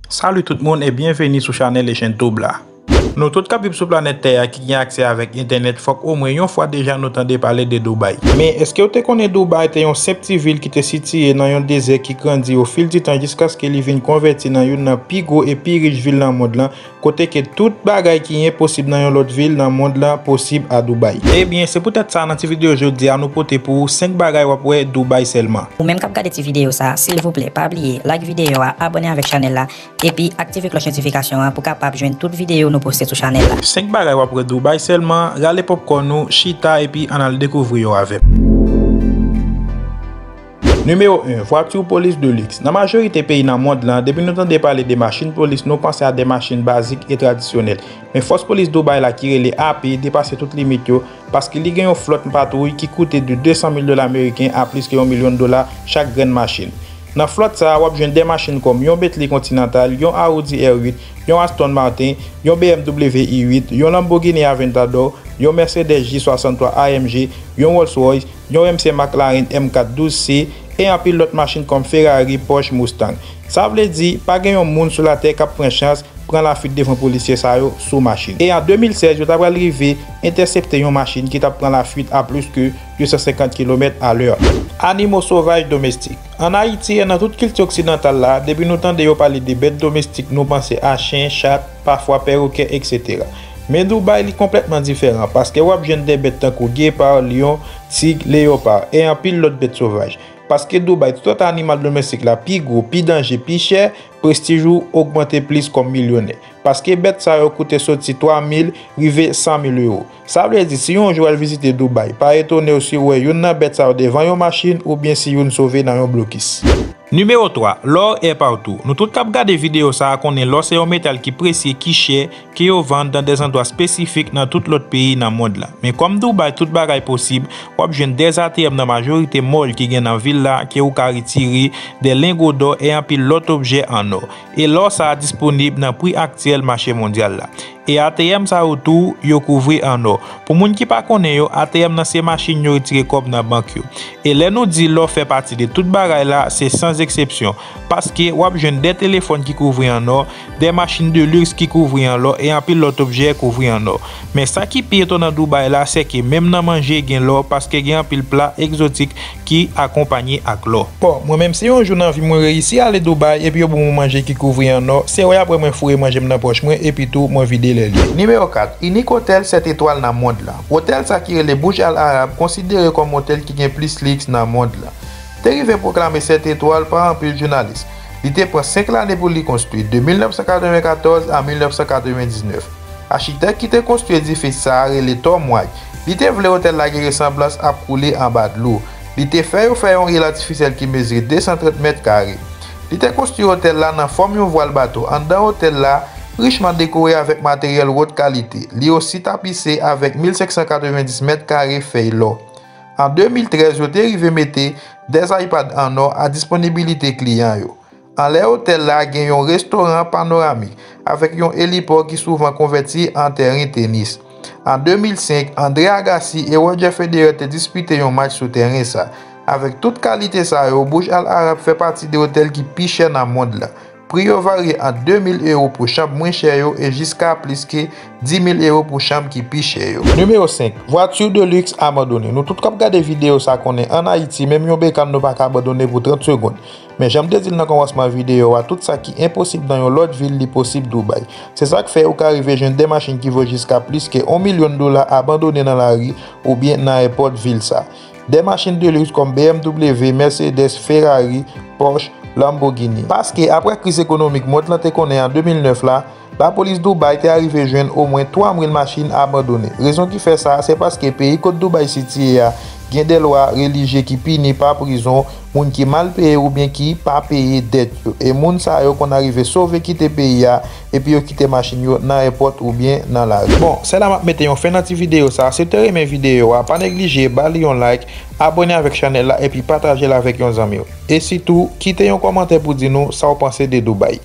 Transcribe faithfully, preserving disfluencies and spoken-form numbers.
Salut tout moun e byenveni sou chanèl Asian Tube la. Nou tout k ap viv sou planèt tè a ki gen aksè avèk entènèt, fòk omwen yon fwa deja nou tande pale de Dubai. Men èske w te konnen Dubai te yon senp ti vil ki te sitiye nan yon dezè ki grandi ofil di tan jiskaske li vin konvèti nan youn nan pi gwo e pi rich vil nan mond lan, kote ke tout bagay ki enposib nan yon lòt vil nan mond lan posib a Dubai? Ebyen, se poutèt sa nan ti videyo jodi a nou pote pou ou senk bagay w ap wè Dubai sèlman. Ou menm k ap gade ti videyo sa, silvouplè pa bliye like videyo a, abòne avèk chanèl la, epi aktive klòch notifikasyon an pou kapab jwenn tout videyo nou poste sou chanèl la. Senk bagay w ap wè Dubai sèlman, rale popcorn ou, chita epi ann al dekouvri yo avè m. Nimewo en, vwati polis de luxe. Nan majorite peyi nan mond lan, depi nou tande pale de machin polis, nou panse a de machin bazik e tradisyonèl. Men fòs polis Dubai la ki rele A P depase tout limit yo, paske li gen yon flòt patwouy ki koute de de san mil dola ameriken a plis ke yon milyon dola chak grenn machin. Nan flòt sa a, w ap jwenn de machin kòm yon Bentley Continental, yon Audi R uit, yon Aston Martin, yon B M W i uit, yon Lamborghini Aventador, yon Mercedes G swasanntwa A M G, yon Rolls Royce, yon M C McLaren M kat douz C, e anpil lòt machin kòm Ferrari, Porsche, Mustang. Sa vle di, pa gen yon moun sou latè k ap pran chans pran lafuit devan polisye sa yo sou machin. E an de mil sèz, yo ta pral rive entèsepte yon machin ki t ap pran lafuit a plis ke de san senkant kilomèt a lè. Animo sovaj domestik. Ann Ayiti e nan tout kilti oksidantal la, depi nou tande yo pale de bèt domestik, nou panse a chen, chat, pafwa pèwokè, etsetera. Men Dubai, li konplètman diferan, paske w ap jwenn de bèt tankou gepa, lyon, tig, leyopa, e anpil lòt bèt sovaj. Paske Dubai, tout lòt animal domestik la pi gwo, pi danje, pi chè, prestij ou ogmante plis kòm milyonè. Paske bèt sa yo koute soti twa mil rive san mil ewo. Sa vle di, si yon jou w al vizite Dubai, pa etone w si w wè youn nan bèt sa yo devan yon machin oubyen si youn sove nan yon blokis. Nimewo twa, lò è patou. Nou tout k ap gade videyo sa a konnen lò se yon metal ki presye, ki chè, ke yo vann nan de zandwa espesifik nan tout lòt peyi nan mond lan. Men kòm Dubai tout bagay posib, w ap jwenn de A T M nan majorite mall ki gen nan vil la ke ou ka retire de lengo dò e anpil lòt objè an nò. E lò sa a disponib nan pri aktyèl mache mondyal la. E A T M sa yo tou, yo kouvri an nò. Pou moun ki pa konnen yo, A T M nan se machin yo retire kòb nan bank yo. E lè nou di lò fè pati de tout bagay la, se san eksepsyon. Paske w ap jwenn de telefòn ki kouvri an nò, de machin de luxe ki kouvri an lò e anpil lòt objè kouvri an nò. Men sa ki pi etonan Dubai la, se ke menm nan manje gen lò paske gen anpil pla egzotik ki akonpanye ak lò. Bon, mwen menm si yon jou nan vi mwen reyisi ale Dubai epi yo ban mwen manje ki kouvri an nò, se wè apre mwen foure manje m nan pòch mwen epi tou mwen vide lè l ye. Nimewo kat, inik otèl sèt etwal nan mond lan. Otèl sa ki rele Burj Al Arab konsidere kòm otèl ki gen plis liks nan mond lan. Te rive pwoklame sèt etwal pa anpil jounalis. Li te pran senk lane pou li konstwi, de mil nèf san katreven katòz a mil nèf san katreven diznèf. Achitèk ki te konstwi edifis sa a rele Tom White. Li te vle otèl la gen resanblans ap koule anba dlo. Li te fè yo fè yon il atifisyèl ki mezire de san trant mèt kare. Li te konstwi otèl la nan fòm yon vwal bato. Anndan otèl la richman dekore avèk materyèl wòt kalite. Li osi tapise avèk mil senk san katreven dis mèt kare fèy lò. An de mil trèz, yo te rive mete de iPad an nò a disponibilite kliyan yo. Anlè otèl la, gen yon restoran panoramik avèk yon elipò ki souvan konvèti an tèren tenis. An de mil senk, Andre Agassi e Roger Federer te dispite yon match sou tèren sa. Avèk tout kalite sa yo, Burj Al Arab fè pati de otèl ki pi chè nan mond lan. Pri yo varye ant de mil ewo pou chanm mwen chè yo e jiska plis ke di mil ewo pou chanm ki pi chè yo. Nimewo senk, vwati de luxe abandone. Nou tout k ap gade videyo sa konnen ann Ayiti, menm yon bekàn nou pa ka abandone pou trant segonn. Men jan m te di l nan kòmansman videyo a, tout sa ki enposib nan yon lòt vil, li posib Dubai. Se sa k fè ou ka rive jwenn de machin ki vo jiska plis ke yon milyon dola abandone nan lari oubyen nan ayewopò vil sa. De machin de luxe kòm B M W, Mercedes, Ferrari, Porsche, Lamborghini. Paske, aprè kriz ekonomik mond lan te konnen an de mil nèf la, lapolis Dubai te arive jwenn omwen twa mil machin abandone. Rezon ki fè sa, se paske peyi kot Dubai sitiye a gen de lwa relijye ki pini pa prizon moun ki mal peye oubyen ki pa peye dèt yo. E moun sa yo konn arive sove kite peyi a, epi yo kite machin yo nan ayewopò oubyen nan lari. Bon, se la m ap mete yon fen nan ti videyo sa. Si w te renmen videyo a, pa neglije ba li yon like, abòne avèk chanèl la, epi pataje l avèk yon zanmi w. E sitou, kite yon kòmantè pou di nou sa w panse de Dubai.